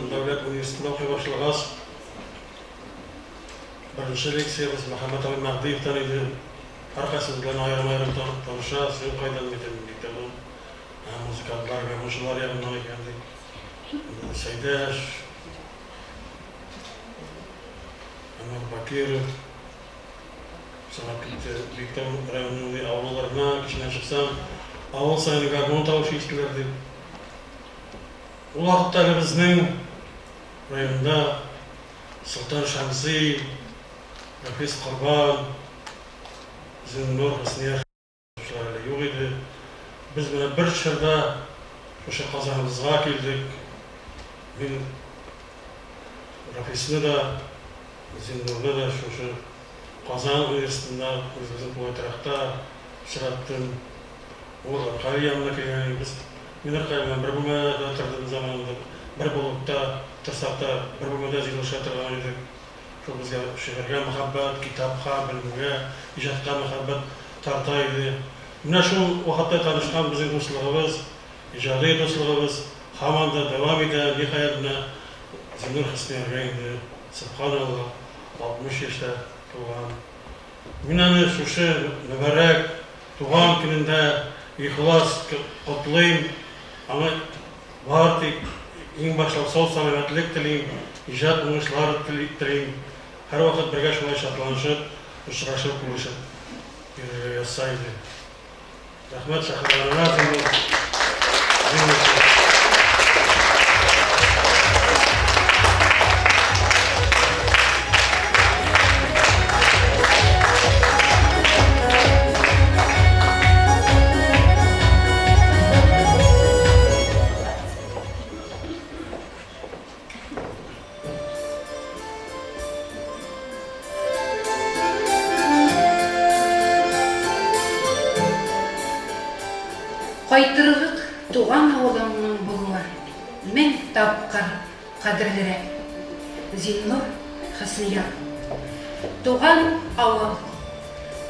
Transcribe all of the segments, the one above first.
Казан дәүләт университетында укый башлагач, беренче лекциябез Мөхәммәт абый Мәһдиевтән иде. Һәркайсыбыз белән аерым-аерым таныша, син кайдан, мин әйтәм, Биектаудан. Ә, музыкантлар, гармунчылар ягыннан икән, ди. Сәйдәш, Әнвәр Бакиров, Санап китте. Биектау районының ди авылларына кечкенә чыксаң, авыл саен гармун тавышы ишетелер дип. Ул вакытта әле безнең районда Солтан Шәмси, Рафис Корбан, Зиннур Хөснияр шулар әле юк иде. Без менә бер чорда шушы Казаныбызга килдек. Мин Рафисны да, Зиннурны да шушы Казан университетында, үзебезнең тулай торакта очраттым. Ул Аркадий янына килгән иде. Без, мин Аркадий белән бер бүлмәдә тордым заманында. Бер блокта торсак та, бер бүлмәдә җыелыша торган идек. Шул безгә шигырьгә мәхәббәт, китапка, белемгә, иҗатка мәхәббәт тарта иде. Менә шул вакытта танышкан безнең дуслыгыбыз, иҗади дуслыгыбыз һаман да дәвам итә. Ниһаять, менә Зиннур Хөснияргә инде, сөбханалла, 60 яшь тә тулган. Мин аны шушы мөбарәк туган көнендә ихлас котлыйм. Аңа бары тик иң башлап сау-сәламәтлек телим, иҗат уңышлары телим. Һәрвакыт бергә шулай шатланышып, очрашып, күрешеп йөрергә язса иде. Рәхмәт чакырганыңа, Зиннур. Зиннур. Кайтырлык туган авылыңның булуы мең тапкыр кадерлерәк. Зиннур Хөснияр. Туган авыл,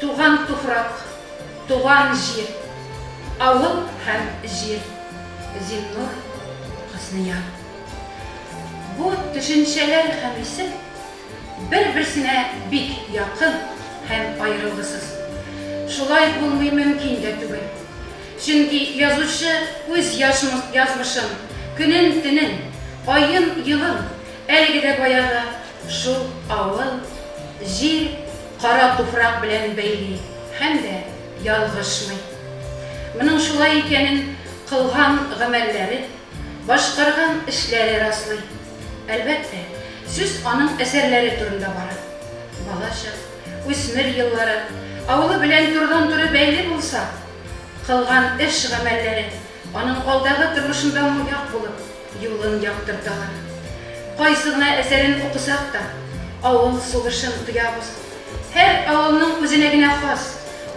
туган туфрак, туган җир, авыл һәм җир. Зиннур Хөснияр. Бу төшенчәләр һәм исем бер-берсенә бик якын һәм аерылгысыз. Шулай булмый мөмкин дә түгел. Чөнки язучы үз язмышын, көнен-төнен, аен-елын әлеге дә баягы шул авыл, җир, кара туфрак белән бәйли һәм дә ялгышмый. Моның шулай икәнен кылган гамәлләре, башкарган эшләре раслый. Әлбәттә, сүз аның әсәрләре турында бара. Балачак, үсмер еллары авылы белән турыдан-туры бәйле булса, кылган эш-гамәлләре аның алдагы тормышында маяк булып, юлын яктырталар. Кайсы гына әсәрен укысак та, авыл сулышын тоябыз. Һәр авылның үзенә генә хас,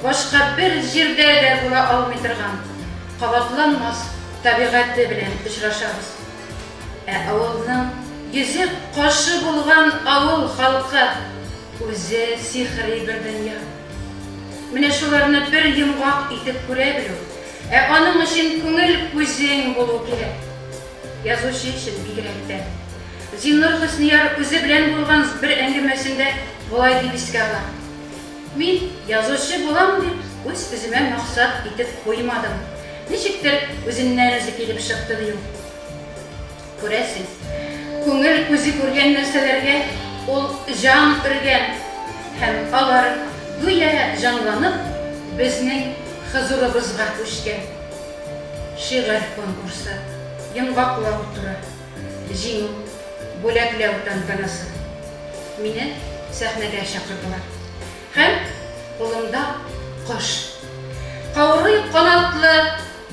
башка бер җирдә дә була алмый торган, кабатланмас табигате белән очрашабыз. Ә авылның йөзек кашы булган авыл халкы үзе сихри бер дөнья. Менә шуларны бер йомгак итеп күрә белү, ә аның өчен күңел күзең булу кирәк. Язучы өчен бигрәк тә. Зиннур Хөснияр үзе белән булган бер әңгәмәсендә болай дип искә ала, Мин язучы булам дип үз-үземә максат итеп куймадым. Ничектер үзеннән-үзе килеп чыкты, ди ул. Күрәсең, күңел күзе күргән нәрсәләргә ул җан өргән һәм алар, гүя җанланып, безнең хозурыбызга күчкән. Шигырь конкурсы, йомгаклау туры, җиңү, бүләкләү тантанасы. Мине сәхнәгә чакырдылар. Һәм кулымда кош. Каурый канатлы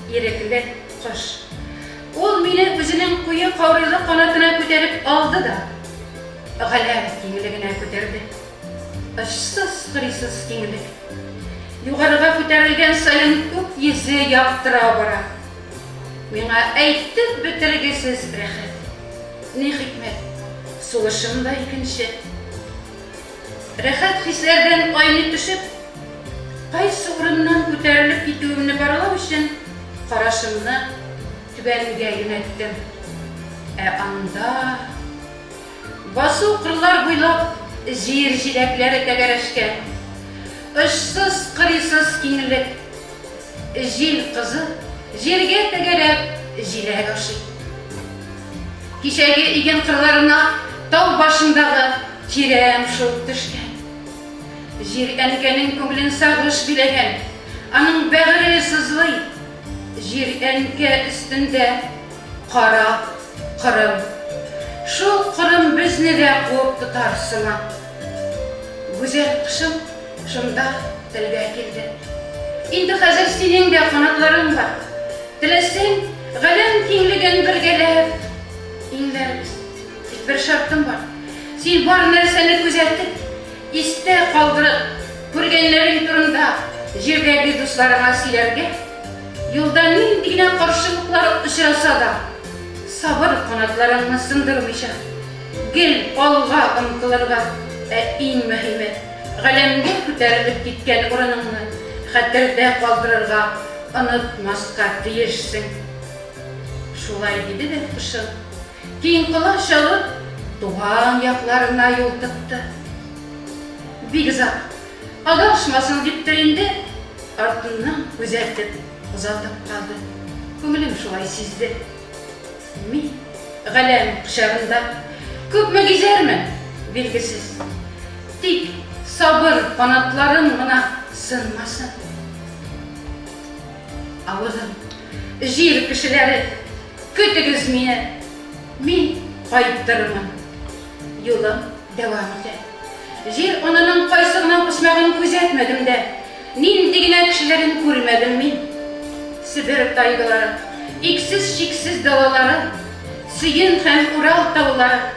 Ирекле кош. Ул мине үзенең куе каурыйлы канатына күтәреп алды да, галәм киңлегенә күтәрде. Очсыз-кырыйсыз киңлек. Югарыга күтәрелгән саен күк йөзе яктыра бара. Миңа әйтеп бетергесез рәхәт. Ни хикмәт, сулышым да икенче. Рәхәт хисләрдән айный төшеп, кайсы урыннан күтәрелеп китүемне барлау өчен карашымны түбәнгә юнәттем. Ә анда басу-кырлар буйлап җир җиләкләре тәгәрәшкән. Очсыз-кырыйсыз киңлек. Җил кызы җиргә тәгәрәп җиләк ашый. Кичәге иген кырларына тау башындагы чирәм шуып төшкән. Җир әнкәнең күңелен сагыш биләгән, аның бәгыре сызлый. Җир әнкә өстендә кара корым. Шул корым безне дә куып тотар сыман. Гүзәл кошым шунда телгә килде. Инде хәзер синең дә канатларың бар. Теләсәң, галәм киңлеген бергәләп иңләрбез. Тик бер шартым бар. Син бар нәрсәне күзәтеп, истә калдырып, күргәннәрең турында җирдәге дусларыңа сөйләргә, юлда нинди генә каршылыклар очраса да, сабыр канатларыңны сындырмыйча, гел алга омтылырга, ә иң мөһиме, галәмгә күтәрелеп киткән урыныңны хәтердә калдырырга онытмаска тиешсең. Шулай диде дә кошым, киң колач алып, туган якларына юл тотты. Бик озак адашмасын диптер инде, артыннан күзәтеп, озатып калды. Күңелем шулай сизде. Мин галәм кочагында күпме гизәрмен, билгесез. Тик сабыр канатларым гына сынмасын. Авылым, җир кешеләре, көтегез мине, мин кайтырмын. Юлым дәвам итә. Җир ананың кайсы гына почмагын күзәтмәдем дә, нинди генә кешеләрен күрмәдем мин. Себер тайгалары, иксез-чиксез далалары, Сөен һәм Урал таулары,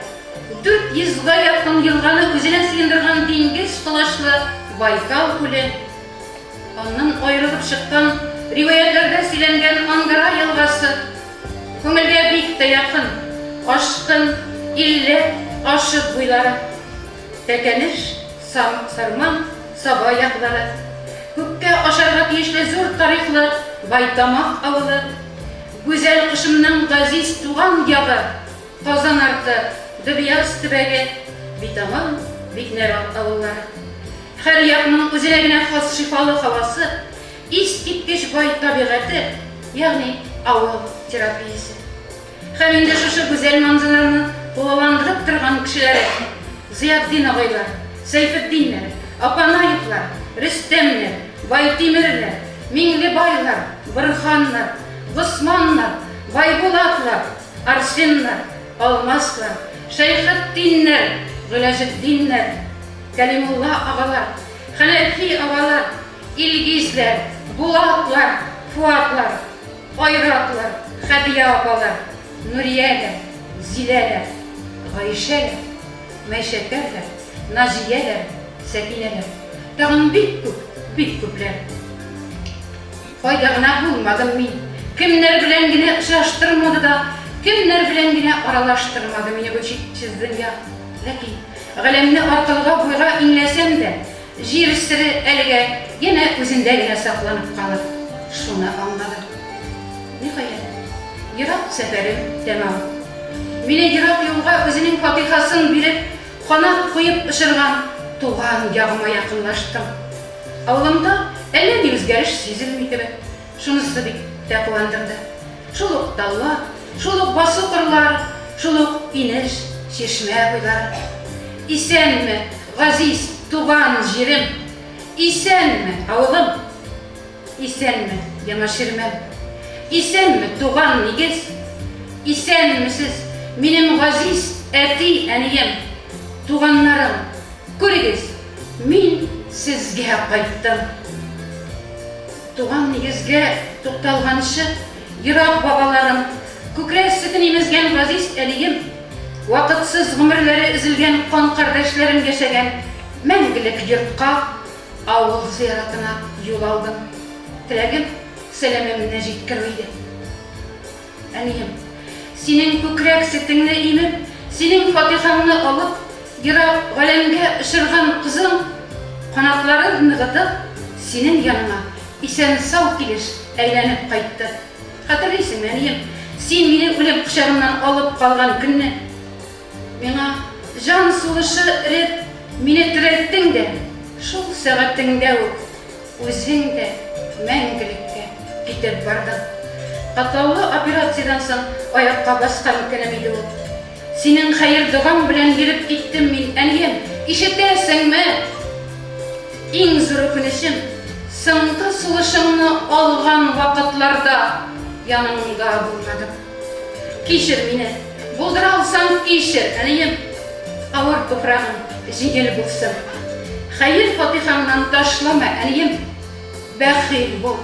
400 гә якын елганы үзенә сыендырган диңгез колачлы Байкал күле, аннан аерылып чыккан, риваятьләрдә сөйләнгән Ангара елгасы, Күңелгә бик тә якын Ашкын, Илле, Ашыт буйлары, Тәкәнеш, Сам, Сарман, Саба яклары, күккә ашарга тиешле зур тарихлы Байтамак авылы, гүзәл кошымның газиз туган ягы, Казан арты, Дөбъяз төбәге, Битаман, Бикнәрат авыллары. Һәр якның үзенә генә хас шифалы һавасы, Искиткеч бай табигате, ягъни авыл терапиясе. Һәм инде шушы гүзәл манзараны тулыландырып торган кешеләре, Зыятдин агайлар, Сәйфетдиннәр, Апанаевлар, Рөстәмнәр, Байтимерләр, Миңлебайлар, Борһаннар, Госманнар, Байбулатлар, Арсеннар, Алмаслар, Шәйхетдиннәр, Гыйләҗетдиннәр, Кәлимулла агалар, Хәнәфи агалар, Илгизләр, Булатлар, Фуатлар, Айратлар, Хәдия апалар, Нурияләр, Зиләләр, Гайшәләр, Мәйшәкәрләр, Наҗияләр, Сәкинәләр, тагын бик күп, бик күпләр. Кайда гына булмадым мин, кемнәр белән генә очраштырмады да, кемнәр белән генә аралаштырмады мине бу чиксез дөнья. Ләкин галәмне аркылыга-буйга иңләсәм дә, Җир сере әлегә янә үзендә генә сакланып калыр, шуны аңладым. Ниһаять, ерак сәфәрем тәмам. Мине ерак юлга үзенең фатихасын биреп, канат куеп очырган туган ягыма якынлаштым. Авылымда әллә ни үзгәреш сизелми кебек. Шунысы бик тә куандырды. Шул ук таллар, шул ук басу-кырлар, шул ук инеш, чишмә буйлары. Исәнме, газиз туган җирем! Исәнме, авылым! Исәнме, Ямаширмәм! Исәнме, туган нигез! Исәнмесез, минем газиз әти-әнием, туганнарым! Күрегез, мин сезгә кайттым! Туган нигезгә тукталганчы, ерак бабаларым, күкрәк сөтен имезгән газиз әнием, вакытсыз гомерләре өзелгән кан кардәшләрем яшәгән мәңгелек йортка, авыл зыяратына юл алдым. Теләгем, сәламемне җиткерү иде. Әнием, синең күкрәк сөтеңне имеп, синең фатихаңны алып, ерак галәмгә очырган кызың, канатларын ныгытып, синең яныңа исән-сау килеш әйләнеп кайтты. Хәтерлисеңме, әнием, Син мине үлем кочагыннан алып калган көнне. Миңа җан сулышы өреп, мине терелттең дә, шул сәгатеңдә үк үзең дә мәңгелеккә китеп бардың. Катлаулы операциядән соң аякка баскан көнем иде ул. Синең хәер-догаң белән йөреп киттем мин, әнием, ишетәсеңме? Иң зур үкенечем, соңгы сулышыңны алган вакытларда яныңда булмадым. Кичер мине, булдыра алсаң, кичер, әнием. Авыр туфрагың җиңел булсын. Хәер-фатихаңнан ташлама, әнием. Бәхил бул.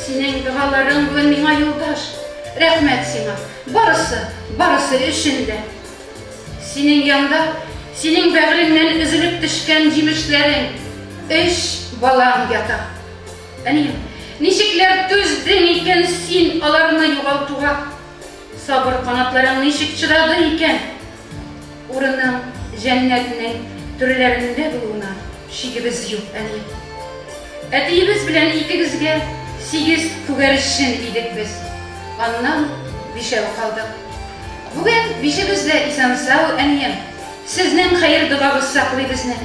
Синең догаларың бүген миңа юлдаш. Рәхмәт сиңа, барысы, барысы өчен дә. Синең янда, синең бәгыреңнән өзелеп төшкән җимешләрең, өч балаң ята. Әнием, ничекләр түздең икән син аларны югалтуга? Сабыр канатларың ничек чыдады икән? Урының җәннәтнең түрләрендә булуына шигебез юк, әнием. Әтиебез белән икебезгә сигез күгәрчен идек без. Аннан бишәү калдык. Бүген бишебез дә исән-сау, әнием. Сезнең хәер-догагыз саклый безне.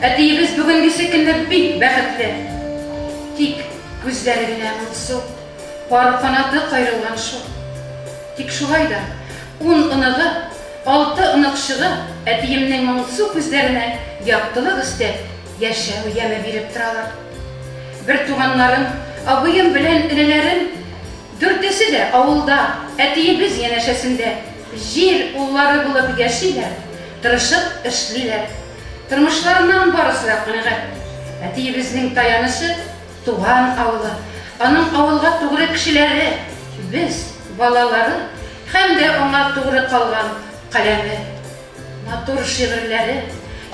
Әтиебез бүгенгесе көнне бик бәхетле. Тик күзләре генә моңсу, пар канаты каерылган шул. Тик шулай да, ун оныгы, алты оныкчыгы әтиемнең моңсу күзләренә яктылык өстәп, яшәү яме биреп торалар. Бертуганнарым, абыем белән энеләрем дүртесе дә авылда, әтиебез янәшәсендә җир уллары булып яшиләр, тырышып эшлиләр. Тормышларыннан барысы да канәгать. Әтиебезнең таянычы, туган авылы, аның авылга тугры кешеләре, без, балалары һәм дә аңа тугры калган каләме. Матур шигырьләре,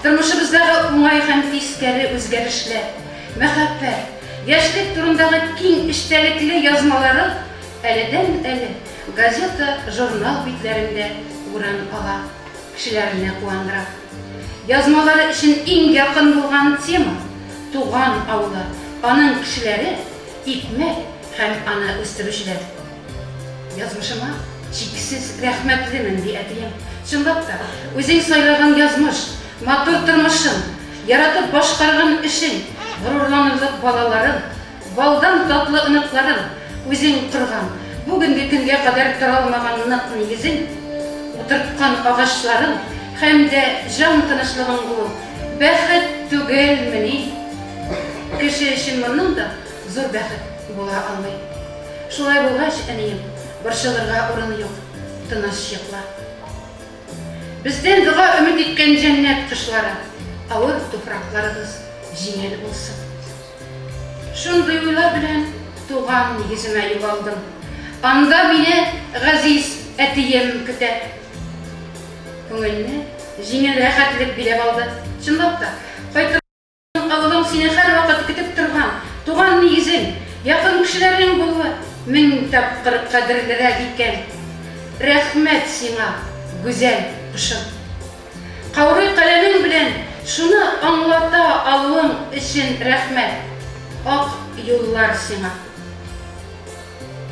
тормышыбыздагы уңай һәм тискәре үзгәрешләр, мәхәббәт, яшьлек турындагы киң эчтәлекле язмалары әледән-әле газета, журнал битләрендә урын ала, кешеләрне куандыра. Язмалары өчен иң якын булган тема, туган авылы, аның кешеләре, икмәк һәм аны үстерүчеләр. Язмышыма чиксез рәхмәтлемен, ди әтием. Чынлап та, үзең сайлаган язмыш, матур тормышың, яратып башкарган эшең, горурланырлык балаларың, Балдан татлы оныкларың, үзең корган, бүгенге көнгә кадәр таралмаган нык нигезең, утырткан агачларың һәм дә җан тынычлыгың булу бәхет түгелмени? Кеше өчен моннан да зур бәхет була алмый. Шулай булгач, әнием, борчылырга урын юк, тыныч йокла. Бездән дога өмет иткән җәннәт кошлары, авыр туфракларыгыз җиңел булсын. Шундый уйлар белән туган нигеземә юл алдым. Анда мине газиз әтием көтә. Күңелне җиңел рәхәтлек биләп алды. Чынлап та, кайтырга авылың сине һәрвакыт көтеп торган туган нигезең, якын кешеләрең булуы мең тапкыр кадерлерәк икән. Рәхмәт сиңа, гүзәл кошым. Каурый каләмең белән шуны аңлата алуың өчен рәхмәт. Ак юллар сиңа.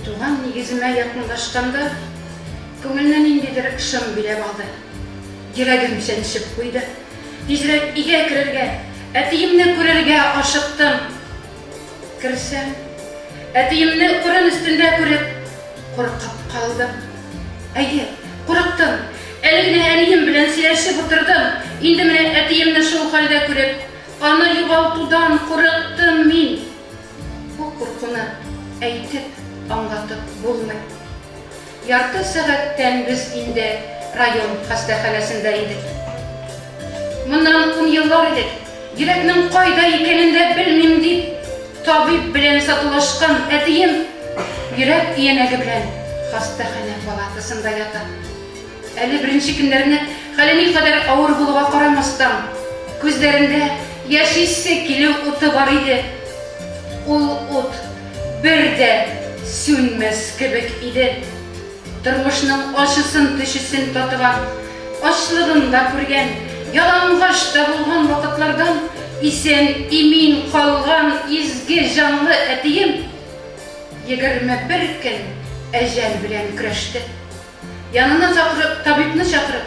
Туган нигеземә якынлашканда, күңелне ниндидер шом биләп алды. Йөрәгем чәнчеп куйды. Тизрәк өйгә керергә, әтиемне күрергә ашыктым. Керсәм, әтиемне урын өстендә күреп, куркып калдым. Әйе, курыктым. Әле генә әнием белән сөйләшеп утырдым, инде менә әтиемне шул хәлдә күреп, аны югалтудан курыктым мин. Бу куркуны әйтеп, аңлатып булмый. Ярты сәгатьтән без инде район хастаханәсендә идек. Моннан ун еллар элек, йөрәкнең кайда икәнен дә белмим дип, табиб белән сатулашкан әтием йөрәк өянәге белән хастаханә палатасында ята. Әле беренче көннәрне хәле никадәр авыр булуга карамастан, күзләрендә яшисе килү уты бар иде. Ул ут бер дә сүнмәс кебек иде. Тормышның ачысын-төчесен татыган, ачлыгын да күргән, ялангач та булган вакытлардан әҗәл белән көрәште. Янына чакырып, табибны чакырып,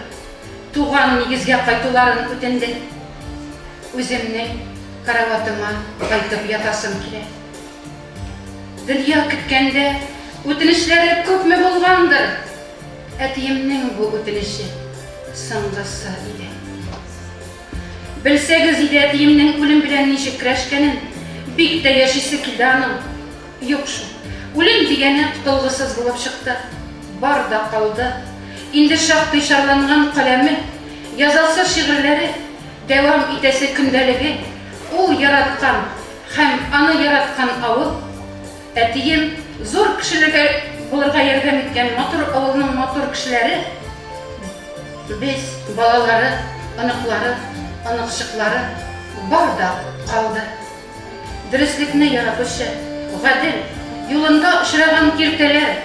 туган нигезгә кайтуларын үтенде. Үземнең караватыма кайтып ятасым килә. Дөнья көткәндә үтенечләре күпме булгандыр, әтиемнең бу үтенече соңгысы иде. Белсәгез иде әтиемнең үлем белән ничек көрәшкәнен, бик тә яшисе килде аның. Юк шул, үлем дигәне котылгысыз булып чыкты. Бар да калды. Инде шактый чарланган каләме, язасы шигырьләре, дәвам итәсе көндәлеге, ул яраткан һәм аны яраткан авыл, әтием зур кешелергә булырга ярдәм иткән матур авылның матур кешеләре, Без, балалары, оныклары, оныкчыклары, бар да калды. Дөреслекне яратучы, гадел, юлында очраган киртәләр,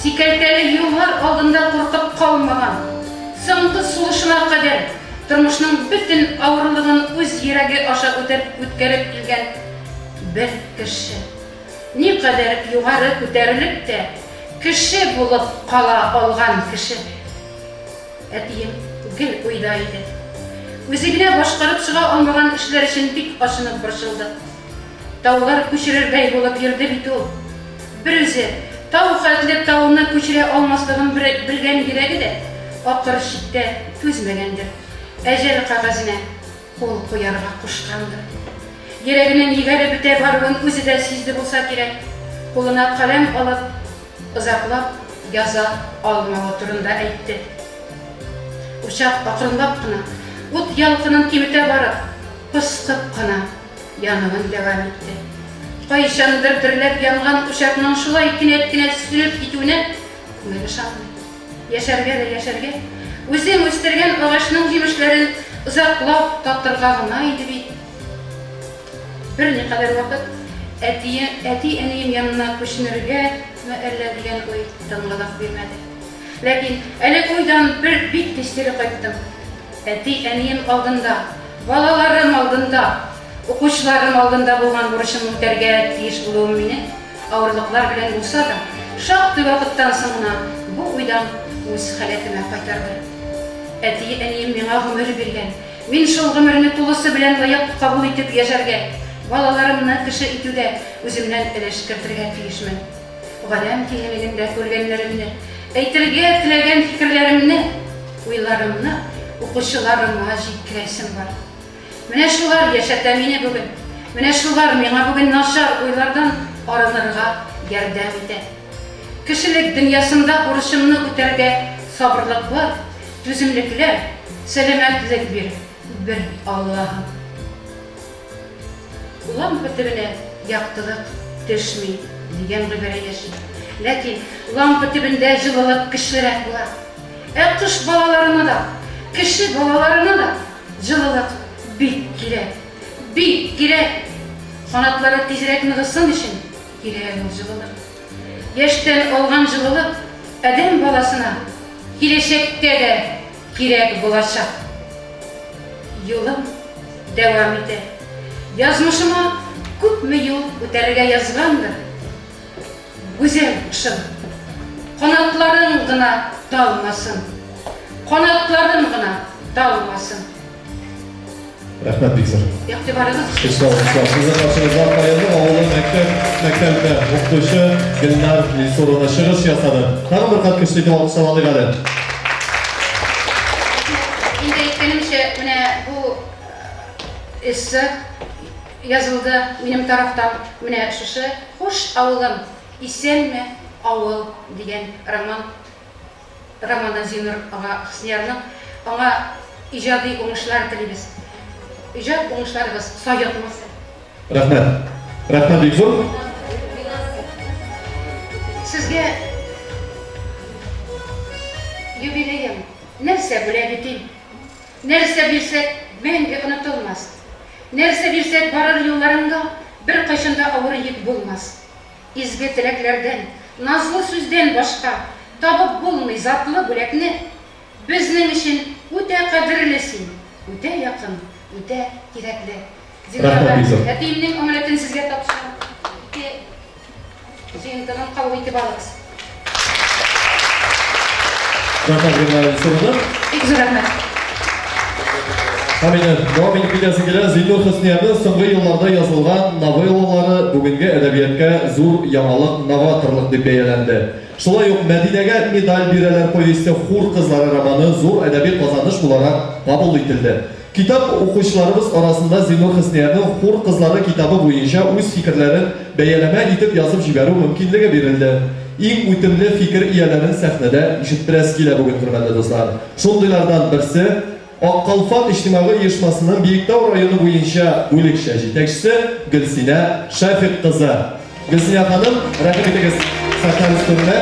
сикәлтәле юллар алдында куркып калмаган, соңгы сулышына кадәр тормышның бөтен авырлыгын үз йөрәге аша үткәреп килгән бер кеше. Никадәр югары күтәрелеп тә, кеше булып кала алган кеше. Әтием гел уйда иде. Үзе генә башкарып чыга алмаган эшләр өчен бик ачынып борчылды. Таулар күчерердәй булып йөрде бит ул. Берүзе тау хәтле тауны күчерә алмаслыгын белгән йөрәге дә ахыр чиктә түзмәгәндер, әҗәл кәгазенә кул куярга кушкандыр. Йөрәгенең егәре бетә баруын үзе дә сизде булса кирәк, кулына каләм алып, озаклап яза алмавы турында әйтте. Учак акрынлап кына, ут ялкынын киметә барып, пыскып кына януын дәвам итте. Кайчандыр дөрләп янган учакның шулай кинәт кенә сүнеп китүенә күңел ышанмый. Яшәргә дә яшәргә. Үзең үстергән агачның җимешләрен озаклап татырга гына иде бит. Берникадәр вакыт әтие, әти-әнием янына күченергәме әллә дигән уй тынгылык бирмәде. Ләкин әлеге уйдан бер бик тиз кире кайттым. Әти-әнием алдында, балаларым алдында, укучыларым алдында булган бурычымны үтәргә тиеш булуым мине Авырлыклар белән булса да, шактый вакыттан соң гына бу уйдан үз халәтемә кайтарды. Әти-әнием миңа гомер биргән, мин шул гомерне тулысы белән лаек кабул итеп яшәргә, балаларымны кеше итүдә үземнән өлеш кертергә тиешмен. Галәм киңлегендә күргәннәремне, әйтергә теләгән фикерләремне, уйларымны укучыларыма җиткерәсем бар. Менә шулар яшәтә мине бүген. Менә шулар миңа бүген начар уйлардан арынырга ярдәм итә. Кешелек дөньясында бурычымны үтәргә сабырлыклар, түземлекләр, сәламәтлек бир, бер Аллаһым. Лампа төбенә яктылык төшми, дигән гыйбарә яши. Ләкин лампа төбендә җылылык көчлерәк була. Ә кош балаларына да, кеше балаларына да Җылылык бик кирәк, бик кирәк! Канатлары тизрәк ныгысын өчен кирәк ул җылылык. Яшьтән алган җылылык адәм баласына киләчәктә дә кирәк булачак. Юлым дәвам итә. Язмышыма күпме юл үтәргә язгандыр. Гүзәл кошым, канатларың гына талмасын, канатларың гына талмасын. Рәхмәт бик зур. Игътибарыгыз өчен. Сау, сау. Сезнең каршыгызда Каенлы авылы мәктәп мәктәбендә укытучы Гөлнар Илсуровна чыгыш ясады. Тагын бер кат көчле итеп алкышлап алыйк әле. Инде әйткәнемчә, менә бу эссе Язылды минем тарафтан менә шушы Хуш, авылым, исәнме, авыл дигән роман, романы Зиннур ага Хөсниярның. Аңа иҗади уңышлар телибез. Иҗат уңышларыгыз саекмасын. Рәхмәт. Рәхмәт бик зур. Сезгә юбилеем, нәрсә бүләк итим? Нәрсә бирсәк, мәңге онытылмас. Нәрсә бирсәк, барыр юлларыңда беркайчан да авыр йөк булмас. Изге теләкләрдән, назлы сүздән башка табып булмый затлы бүләкне. Безнең өчен үтә кадерле син, үтә якын, үтә кирәкле. Зинһар, Рәхмәт, Лиза. әтиемнең амәнәтен сезгә тапшырам. Ике җыентыгын кабул итеп алыгыз. Рәхмәт, Гөлнара Илсуровна. Бик зур рәхмәт. Һәм инде дәвам итеп китәсе килә. Зиннур Хөсниярның соңгы елларда язылган новеллалары бүгенге әдәбиятка зур яңалык, новаторлык дип бәяләнде. Шулай ук Мәдинәгә медаль бирәләр повесте, Хур кызлары романы зур әдәби казаныш буларак кабул ителде. Китап укучыларыбыз арасында Зиннур Хөсниярның Хур кызлары китабы буенча үз фикерләрен бәяләмә итеп язып җибәрү мөмкинлеге бирелде. Иң үтемле фикер ияләрен сәхнәдә ишеттерәсе килә бүген, хөрмәтле дуслар. Шундыйлардан берсе, Ак калфак иҗтимагый оешмасының Биектау районы буенча бүлекчә җитәкчесе Гөлсинә Шәфикъ кызы. Гөлсинә ханым, рәхим итегез сәхнәбез түренә.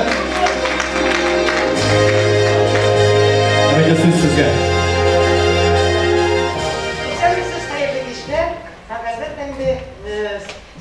Һәм инде сүз сезгә. Исәнмесез, хәерле кичләр. Һәм әлбәттә инде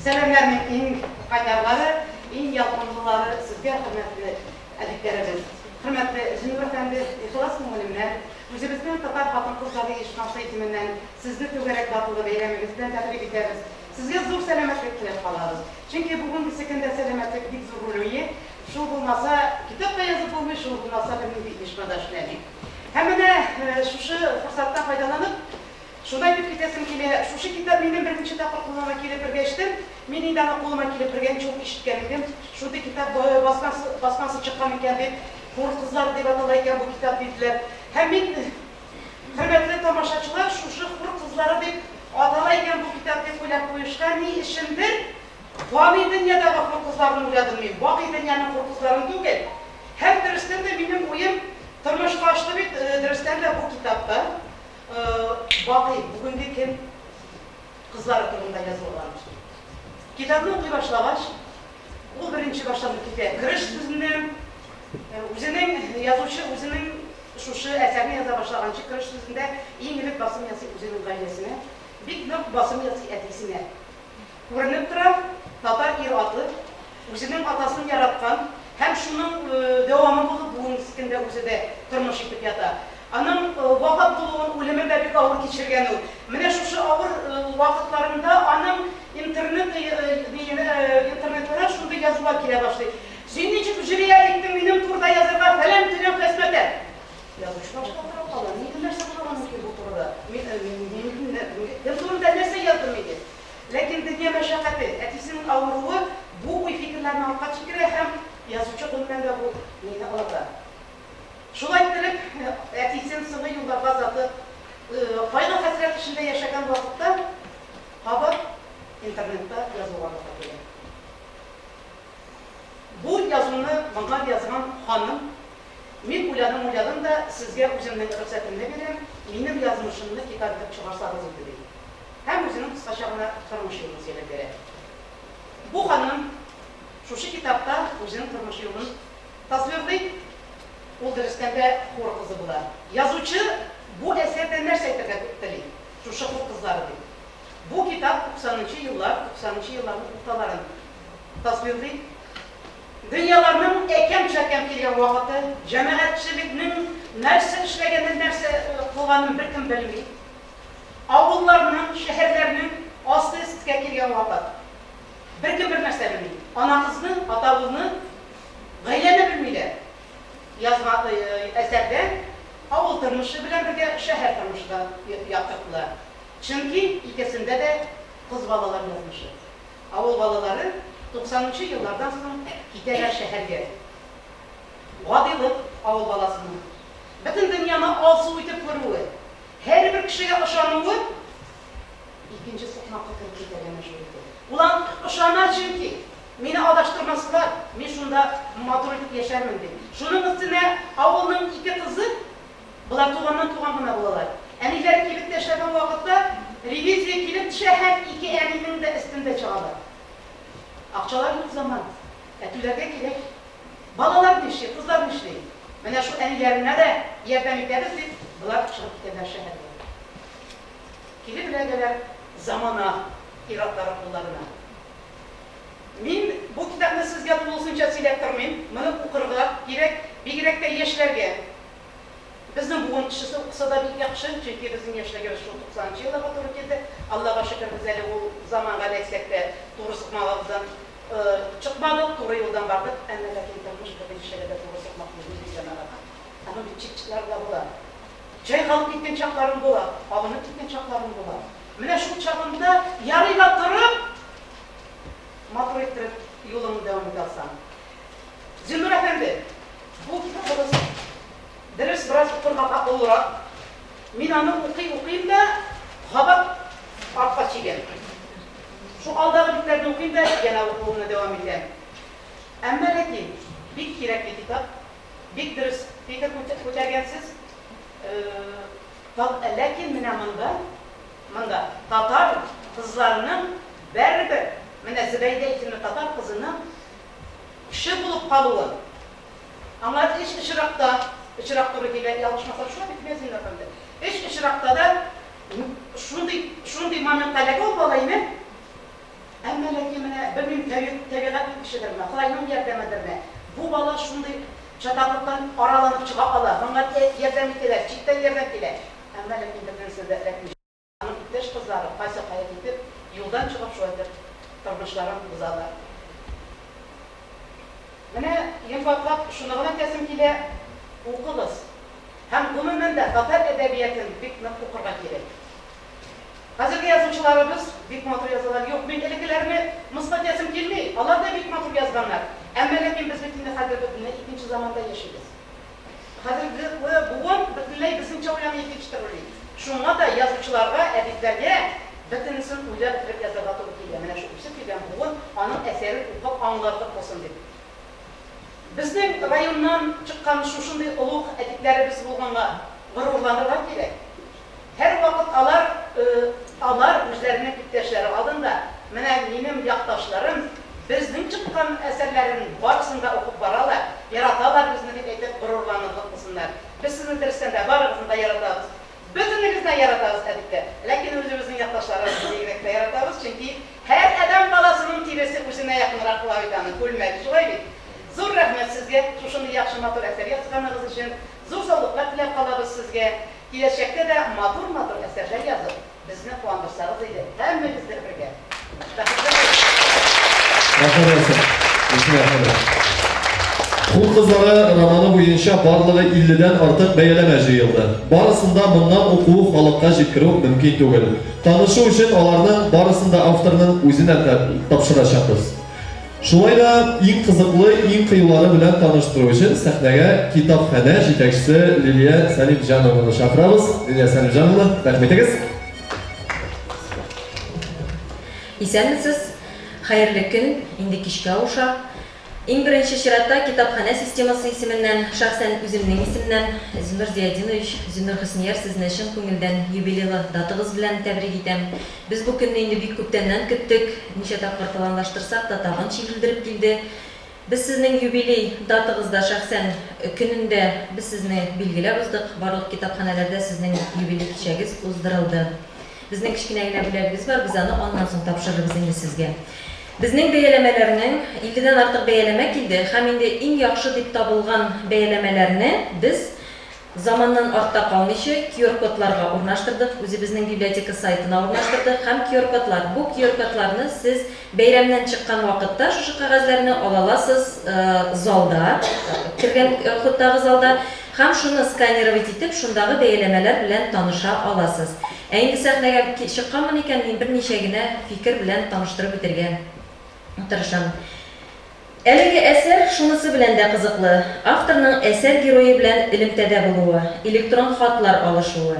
сәламнәрнең иң кайнарлары, иң ялкынлылары сезгә, хөрмәтле әдипләребез. Хөрмәтле Зиннур әфәнде, ихлас күңелемнән, үзебезнең татар хатын-кызлары оешмасы исеменнән сезне түгәрәк даталы бәйрәмегез белән тәбрик итәбез. Сезгә зур сәламәтлек теләп калабыз. Чөнки бүгенгесе көндә сәламәтлек бик зур роль уйный. Шул булмаса, китап та язып булмый, шул булмаса, бернинди оешма да эшләми. Һәм менә шушы форсаттан файдаланып, шуны әйтеп китәсем килә, шушы китап минем беренче тапкыр кулыма килеп кергәчтен, мин инде аны кулыма килеп кергәнче үк ишеткән идем, шундый китап басмасы, басмасы чыккан икән дип, Хур кызлары дип атала икән бу китап, диделәр. Һәм мин, хөрмәтле тамашачылар, шушы Хур кызлары дип атала икән бу китап дип уйлап куешка, ни өчендер, фани дөньядагы хур кызларын уйладым мин, бакый дөньяның хур кызларын түгел. Һәм дөрестән дә минем уем тормышка ашты бит, дөрестән дә бу китапта бакый, бүгенге көн кызлары турында язылган. Китапны укый башлагач, ул беренче башланып китә кереш сүзеннән, үзенең, язучы үзенең шушы әсәрне яза башлаганчы кереш сүзендә иң элек басым ясый үзенең гаиләсенә, бик нык басым ясый әтисенә. Күренеп тора, татар ир-аты үзенең атасын яраткан һәм шуның дәвамы булып бүгенге көндә үзе дә тормыш итеп ята. Аның вафат булуын, үлемен дә бик авыр кичергән ул. Менә шушы авыр вакытларында аның интернет интернетына шундый язулар килә башлый. Син ничек җөрьәт иттең минем турыда язарга, фәлән-төгән фәсмәтән. Язучы башта торып кала, нинди нәрсә булырга мөмкин бу турыда? Мин кем турында нәрсә яздым инде? Ләкин дөнья мәшәкате, әтисенең авыруы бу уй-фикерләрне артка чикерә һәм язучы гомумән дә бу мине оныта. Шулай иттереп, әтисен соңгы юлларга озатып, кайгы-хәсрәт эчендә яшәгән вакытта кабат интернетта язуга туры килә. Бу язуны моңа язган ханым, Мин уйладым-уйладым да, сезгә үземнең рөхсәтемне бирәм, минем язмышымны китап итеп чыгарсагыз иде, ди. Һәм үзенең кыскача гына тормыш юлын сөйләп бирә. Бу ханым шушы китапта үзенең тормыш юлын Тасвирлый, ул дөрестән дә хур кызы була. Язучы бу әсәрдә нәрсә әйтергә тели, шушы хур кызлары дип? Бу китап туксанынчы еллар, туксанынчы елларның урталарын тасвирлый. Дөньяларның әкәм-чәкәм килгән вакыты, җәмәгатьчелекнең нәрсә эшләгәнен, нәрсә кылганын беркем белми. Авылларның, шәһәрләрнең асты өсткә килгән вакыт. Беркем бернәрсә белми. Ана кызны, ата улны, гаиләне белмиләр. Язма әсәрдә авыл тормышы белән бергә шәһәр тормышы да яктыртыла. Чөнки икесендә дә кыз балалар язмышы. Авыл балалары туксанынчы еллардан соң китәләр шәһәргә. Гадилык авыл баласының бөтен дөньяны алсу итеп күрүе, һәрбер кешегә ышануы Икенче сукмакка кереп китәргә мәҗбүр итә. Ул аңа ышана чөнки, мине адаштырмаслар, мин шунда матур итеп яшәрмен, ди. Шуның өстенә авылның ике кызы, болар туганнан туган гына булалар. Әниләре кибеттә эшләгән вакытта ревизия килеп төшә һәм ике әнинең дә өстендә чыгалар. Акчалар юк заман, ә түләргә кирәк. Балалар нишли, кызлар нишли? Менә шул әниләренә дә ярдәм итәбез дип, болар чыгып китәләр шәһәргә. Килеп эләгәләр замана ир-атлары кулларына. Мин бу китапны сезгә тулысынча сөйләп тормыйм, моны укырга кирәк, бигрәк тә яшьләргә. Безнең буын кешесе укыса да бик яхшы, чөнки безнең яшьлегебез шул туксанынчы елларга туры килде. Аллага шөкер, без әле ул заманга эләксәк тә, туры сукмагыбыздан чыкмадык, туры юлдан бардык, әмма ләкин тормыш безнең кешегә дә туры сукмак бирми бит, җәмәгать. Аның бит чик-чикләре дә була. Чайкалып киткән чакларың була, абынып киткән чакларың була. Менә шул чагында ярый ла торып, матур иттереп юлыңны дәвам итә алсаң. Зиннур әфәнде, бу китабыгыз дөрес бераз укырга катлаулырак. Мин аны укый-укыйм да, кабат артка чигәм. Шул алдагы битләрне укыйм да, янә укуымны дәвам итәм. Әмма ләкин бик кирәкле китап. Бик дөрес фикер күтәргәнсез. Ләкин менә монда, монда татар кызларының бәребер, менә Зөбәйдә исемле татар кызының кеше булып калуын, аңа өч очракта, очрак туры килә, ялгышмасам, шулай бит, Мәзин әфәнде? Өч очракта да шундый, шундый моментка эләгә ул бала, име? Әмма ләкин менә, белмим, табигатьнең эшедерме, Ходайның ярдәмедерме, бу бала шундый чатаклыктан араланып чыга ала, моңа ярдәм итәләр, читтән ярдәм килә. Әмма ләкин бөтенесе дә эләкми. Аның иптәш кызлары кайсы кая китеп, юлдан чыгып шулай итеп тормышларын бозалар. Менә йомгаклап шуны гына әйтәсем килә, укыгыз. Һәм гомумән дә татар әдәбиятын бик нык укырга кирәк. Хәзерге язучыларыбыз бик матур язалар. Юк, мин элеккеләрне мыскыл итәсем килми, алар да бик матур язганнар. Әмма ләкин без бит инде хәзер бөтенләй икенче заманда яшибез. Хәзерге буын бөтенләй безнеңчә уйламый, икенче төрле уйлый. Шуңа да язучыларга, әдипләргә бөтенесен уйлап бетереп язарга туры килә. Менә шул үсеп килгән буын аның әсәрен укып аңларлык булсын дип. Безнең районнан чыккан шушындый олуг әдипләребез булганга горурланырга кирәк. Һәрвакыт алар, алар үзләренең иптәшләре алдында, Менә минем якташларым безнең чыккан әсәрләрен барысын да укып баралар, яраталар безне, дип әйтеп горурланырлык булсыннар. Без сезне дөрестән дә барыгызны да яратабыз. Бөтенегезне дә яратабыз, әлбәттә. Ләкин үзебезнең якташларыбызны бигрәк тә яратабыз, чөнки һәр адәм баласының тиресе үзенә якынрак була бит аның, күлмәге, шулай бит? Зур рәхмәт сезгә, шушындый яхшы матур әсәр язганыгыз өчен. Зур саулыклар теләп калабыз сезгә. Киләчәктә дә матур-матур әсәрләр язып, безне куандырсагыз иде, һәммәгез дә бергә. Бәхетле булыгыз! Рәхмәт яусын, Гөлсинә ханым. Хур кызлары романы буенча барлыгы илледән артык бәяләмә җыелды. Барысын да моннан уку, халыкка җиткерү мөмкин түгел. Танышу өчен аларның барысын да авторның үзенә тапшырачакбыз. Шулай да иң кызыклы, иң кыюлары белән таныштыру өчен сәхнәгә китапханә җитәкчесе Лилия Сәлимҗанованы чакырабыз. Лилия Сәлимҗановна, рәхим итегез. Исәнмесез! Хәерле көн, инде кичкә авыша. Иң беренче чиратта китапханә системасы исеменнән, шәхсән үземнең исемнән, Зиннур Зиятдинович, Зиннур Хөснияр сезне чын күңелдән юбилейлы датагыз белән тәбрик итәм. Без бу көнне инде бик күптәннән көттек. Ничә тапкыр планлаштырсак та, тагын чигелдереп килде. Без сезнең юбилей датагызда шәхсән көнендә без сезне билгеләп уздык. Барлык китапханәләрдә сезнең юбилей кичәгез уздырылды. Безнең кечкенә генә бүләгебез бар, без аны аннан соң тапшырырбыз инде сезгә. Безнең бәяләмәләрнең, илледән артык бәяләмә килде һәм инде иң яхшы дип табылган бәяләмәләрне без Заманнан артта калмыйча, QR-кодларга урнаштырдык, үзебезнең библиотека сайтына урнаштырдык һәм QR-кодлар. Бу QR-кодларны сез бәйрәмнән чыккан вакытта шушы кәгазьләрне ала аласыз залда, кергән входтагы залда һәм шуны сканировать итеп, шундагы бәяләмәләр белән таныша аласыз. Ә инде сәхнәгә чыкканмын икән, мин берничә генә фикер белән таныштырып үтәргә тырышам. Әлеге әсәр шунысы белән дә кызыклы, авторның әсәр герое белән элемтәдә булуы, электрон хатлар алышуы.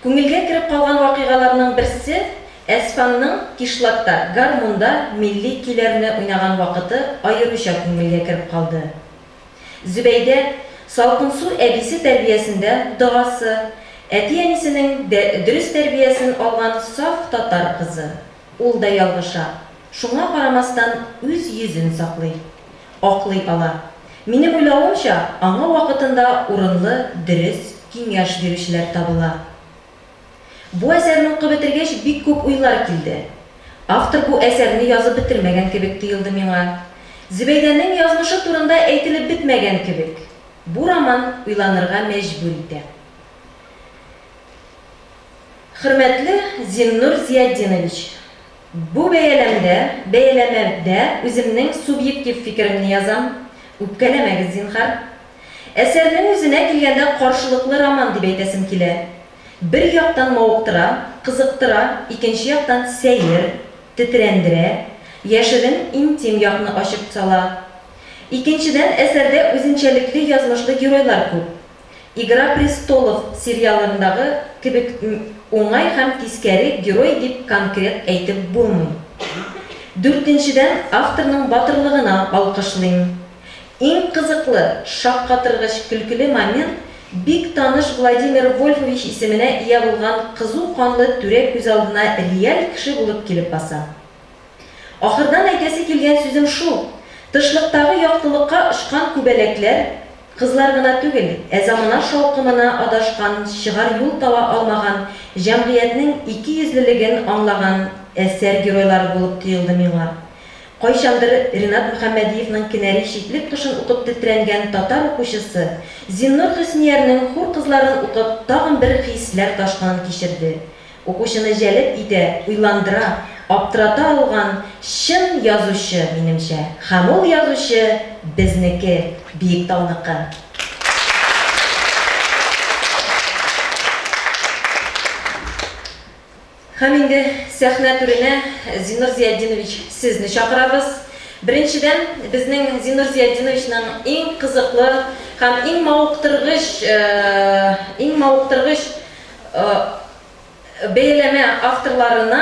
Күңелгә кереп калган вакыйгаларның берсе, Әсфанның кишлакта гармунда милли көйләрне уйнаган вакыты аеруча күңелгә кереп калды. Зөбәйдә, Салкынсу әбисе тәрбиясендә догасы, әти-әнисенең дә дөрес тәрбиясен алган саф татар кызы. Ул да ялгыша. Шуңа карамастан, үз йөзен саклый. Аклый ала. Минем уйлавымча, аңа вакытында урынлы, дөрес киңәш бирүчеләр табыла. Бу әсәрне укып бетергәч, бик күп уйлар килде. Автор бу әсәрне язып бетермәгән кебек тоелды миңа. Зөбәйдәнең язмышы турында әйтелеп бетмәгән кебек. Бу роман уйланырга мәҗбүр итә. Хөрмәтле Зиннур Зиятдинович! Бу бәяләмдә, бәяләмәдә үземнең субъектив фикеремне язам, үпкәләмәгез, зинһар. Әсәрнең үзенә килгәндә каршылыклы роман дип әйтәсем килә. Бер яктан мавыктыра, кызыктыра, икенче яктан сәер, тетрәндерә, яшерен интим якны ачып сала. Икенчедән, әсәрдә үзенчәлекле язмышлы геройлар күп. Игра престолов сериалындагы кебек уңай һәм тискәре герой дип конкрет әйтеп булмый. Дүртенчедән, авторның батырлыгына алкышлыйм. Иң кызыклы, шаккатыргыч көлкеле момент, бик таныш Владимир Вольфович исеменә ия булган кызу канлы түрә күз алдына реаль кеше булып килеп баса. Ахырдан әйтәсе килгән сүзем шул, тышлыктагы яктылыкка очкан күбәләкләр, кызлар гына түгел, ә замана шаукымына адашкан, чыгар юл таба алмаган, җәмгыятьнең икейөзлелеген аңлаган әсәр геройлары булып тоелды миңа. Кайчандыр Ринат Мөхәммәдиевның Кенәри читлек кошын укып тетрәнгән татар укучысы, Зиннур Хөсниярнең Хур кызларын укып тагын бер хисләр ташкынын кичерде. Укучыны җәлеп итә, уйландыра, аптырата алган чын язучы, минемчә. Һәм ул язучы безнеке, Биектауныкы. Һәм инде сәхнә түренә, Зиннур Зиятдинович, сезне чакырабыз. Беренчедән, безнең Зиннур Зиятдиновичның иң кызыклы һәм иң мавыктыргыч, иң мавыктыргыч бәяләмә авторларына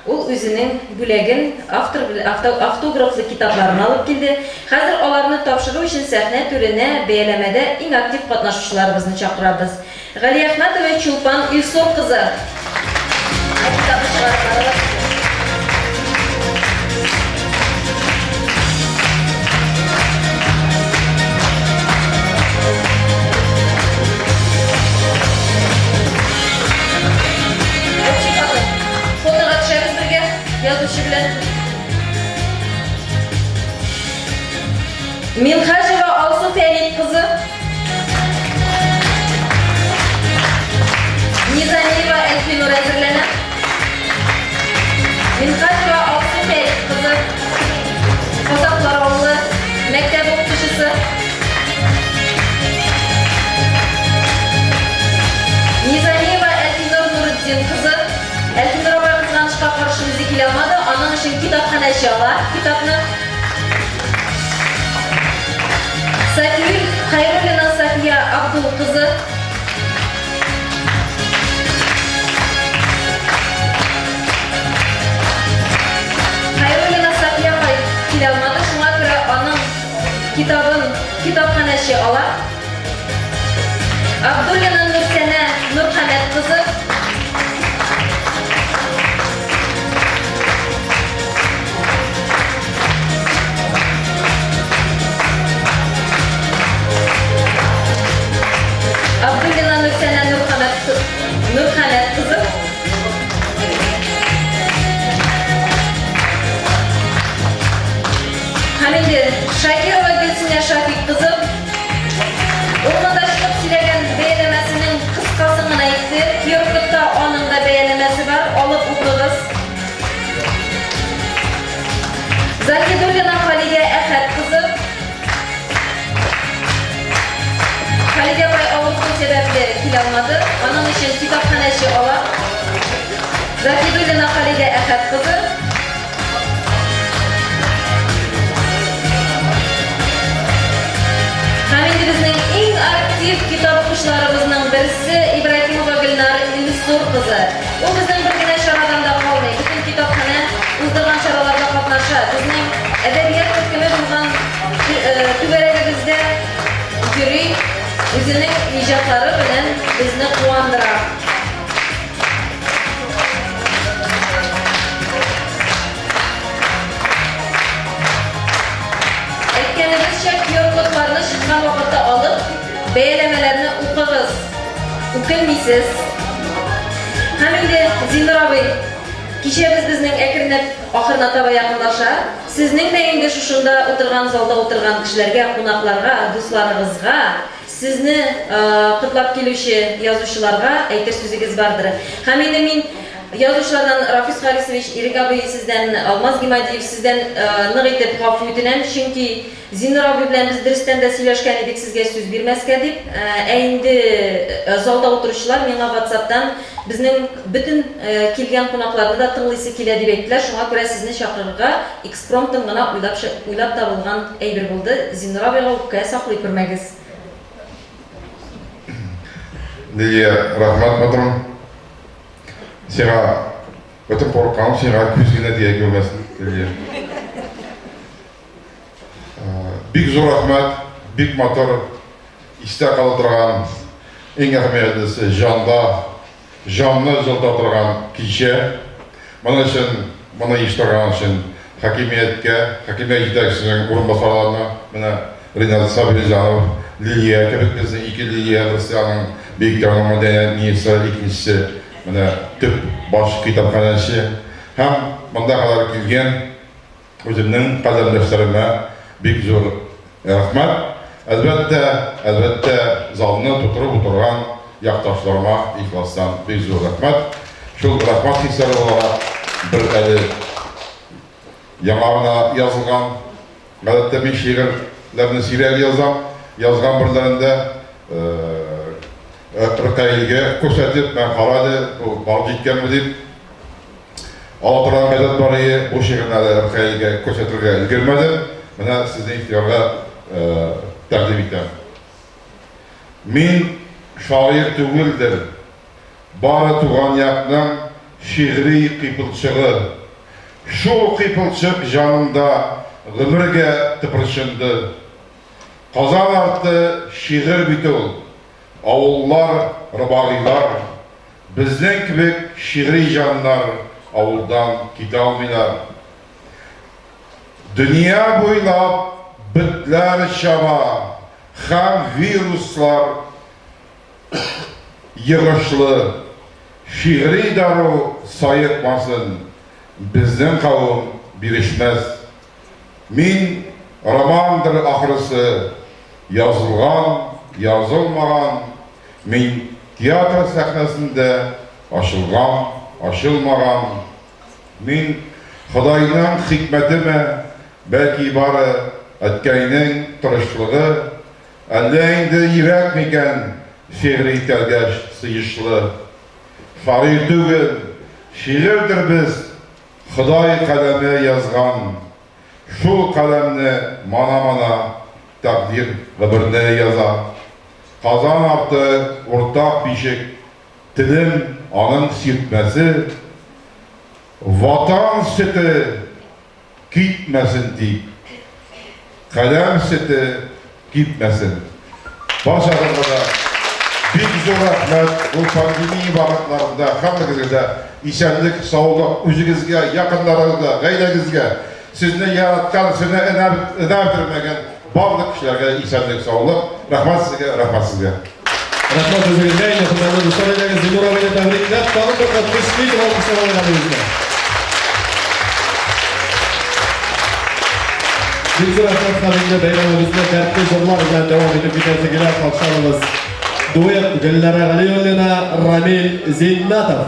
ул үзенең бүләген, автор автографлы китапларын алып килде. Хәзер аларны тапшыру өчен сәхнә түренә бәяләмәдә иң актив катнашучыларыбызны чакырабыз. Галиәхмәтова Чулпан Илсур кызы. Ә китапны чыгарып баралар. Фотога төшәбез бергә, язучы белән. Минхаҗева Алсу Фәрит кызы. Низамиева Әлфинур әзерләнә. Минхаҗева Алсу Фәрит кызы. Казаклар авылы мәктәп укытучысы. Низамиева Әлфинур Нурутдин кызы. Әлфинур апай кызганычка каршы үзе килә алмады, аның өчен китапханәче ала китапны. Сафиюль Хәйруллина Сафия Абдул кызы. Хәйруллина Сафия апай килә алмады, шуңа күрә аның китабын китапханәче ала. Абдуллина Нурсәнә Нурхәмәт кызы. Абдуллина Нурсәнә Нурхәмәт Нурхәмәт кызы. Һәм инде Шакирова Гөлсинә Шафик кызы. Ул монда чыгып сөйләгән бәяләмәсенең кыскасын гына әйтте. QR-кодта аның да бәяләмәсе бар, алып укыгыз. Заһидуллина Халидә Әхәт кызы. Халидә апай авырту сәбәпле килә алмады. Аның өчен китапханәче ала. Заһидуллина Халидә Әхәт кызы. Һәм инде безнең иң актив китап укучыларыбызның берсе Ибраһимова Гөлнар Илсур кызы. Ул безнең бер генә чарадан да калмый, бөтен китапханә уздырган чараларда катнаша. Безнең әдәбият төркеме булган түгәрәгебездә йөри, үзенең иҗатлары белән безне куандыра. Әйткәнебезчә, QR-кодларны чыккан вакытта алып, бәяләмәләрне укыгыз. Үкенмисез. Һәм инде, Зиннур абый, кичәбез безнең әкренләп ахырына таба якынлаша. Сезнең дә инде шушында утырган, залда утырган кешеләргә, кунакларга, дусларыгызга, сезне котлап килүче язучыларга әйтер сүзегез бардыр. Һәм инде мин. Язучылардан Рафис Харисович, Ирек абый сездән, Алмаз Гимадиев сездән нык итеп гафу үтенәм, чөнки Зиннур абый белән без дөрестән дә сөйләшкән идек сезгә сүз бирмәскә дип. Ә инде залда утыручылар миңа ватсаптан безнең бөтен килгән кунакларны да тыңлыйсы килә дип әйттеләр, шуңа күрә сезне чакырырга экспромтом гына уйлап уйлап табылган әйбер булды. Зиннур абыйга үпкә саклый күрмәгез. Лилия, рәхмәт, матурым. Сиңа бөтен курыкканым сиңа күз генә тия күрмәсен, Лилия. Бик зур рәхмәт, бик матур, истә кала торган, иң әһәмиятлесе җанда, җанны җылыта торган кичә. Моның өчен, моны оештырган өчен хакимияткә, хакимият җитәкчесенең урынбасарларына, менә Ринат Сабирҗанов, Лилия кебек безнең ике Лилия, берсе аның Биектауның мәдәният министры, икенчесе менә төп баш китапханәче һәм монда кадәр килгән Үземнең каләмдәшләремә бик зур рәхмәт. Әлбәттә, әлбәттә, залны тутырып утырган якташларыма ихластан бик зур рәхмәт. Шул рәхмәт хисләре буларак, бер әле яңа гына язылган, гадәттә мин шигырьләрне сирәк язам, язган берләрендә Ркаилгә күрсәтеп, мә кара әле, бу барып җиткәнме дип, Ала торган гадәт бар ие, бу шигырьне әле Ркаилгә күрсәтергә өлгермәдем. Менә сезнең игътибарга тәкъдим итәм. Мин шагыйрь түгелдер, бары туган якның шигъри кыйпылчыгы. Шул кыйпылчык җанымда гомергә тыпырчынды. Казан арты шигырь бит ул, авыллар, робагыйлар, Безнең кебек шигъри җаннар авылдан китә алмыйлар. Дөнья буйлап бетләр чаба һәм вируслар йогышлы. Шигъри дару саекмасын, безнең кавым бирешмәс. Мин романдыр ахрысы, язылган, язылмаган, Мин театр сәхнәсендә ачылган, ачылмаган. Мин Ходайның хикмәтеме, бәлки бары әткәйнең тырышлыгы, әллә инде йөрәк микән шигъри тәлгәш сыешлы. Шагыйрь түгел, шигырьдер без Ходай каләме язган. Шул каләмне мана-мана тәкъдир гомерне яза. Казан арты, уртак бишек, телем, аның сиртмәсе. Ватан сөте китмәсен тик, каләм сөте кипмәсен. Барчагызга да бик зур рәхмәт. Бу пандемия вакытларында һәммәгезгә дә исәнлек, саулык, үзегезгә, якыннарыгызга, гаиләгезгә, сезне яраткан, сезне өнәп бетермәгән барлык кешеләргә исәнлек, саулык. Рәхмәт сезгә, рәхмәт сезгә. Рәхмәт үзегезгә, инде хөрмәтле дуслар, әйдәгез, Зиннур абыйны тәбрикләп, тагын бер кат көчле итеп алкышлап алыйк әле үзенә. Бик зур рәхмәт һәм инде бәйрәмебезне дәртле җырлар белән дәвам итеп китәсе килә. Каршы алыгыз. Дуэт Гөлнара Галиуллина, Рамил Зиннатов.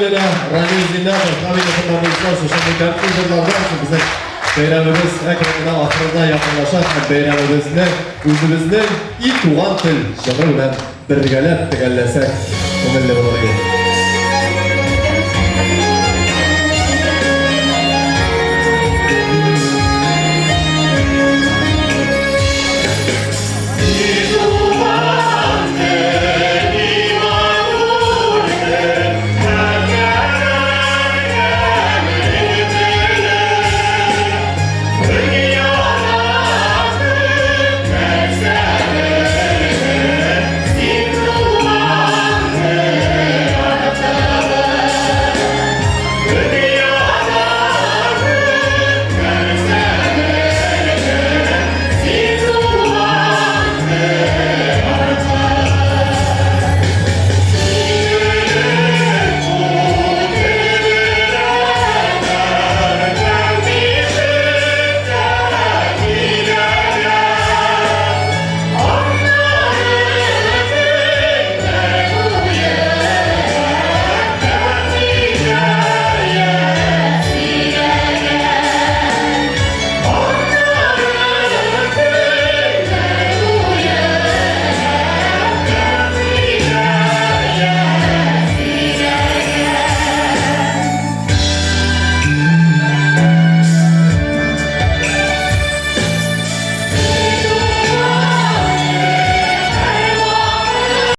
Абдуллина, Рамил Зиннәтов һәм инде хөрмәтле дуслар, шушындый дәртле җырлардан соң безнең бәйрәмебез әкрен генә ахырына якынлаша һәм бәйрәмебезне үзебезнең и туган тел җыры белән бергәләп төгәлләсәк, күңелле булыр иде.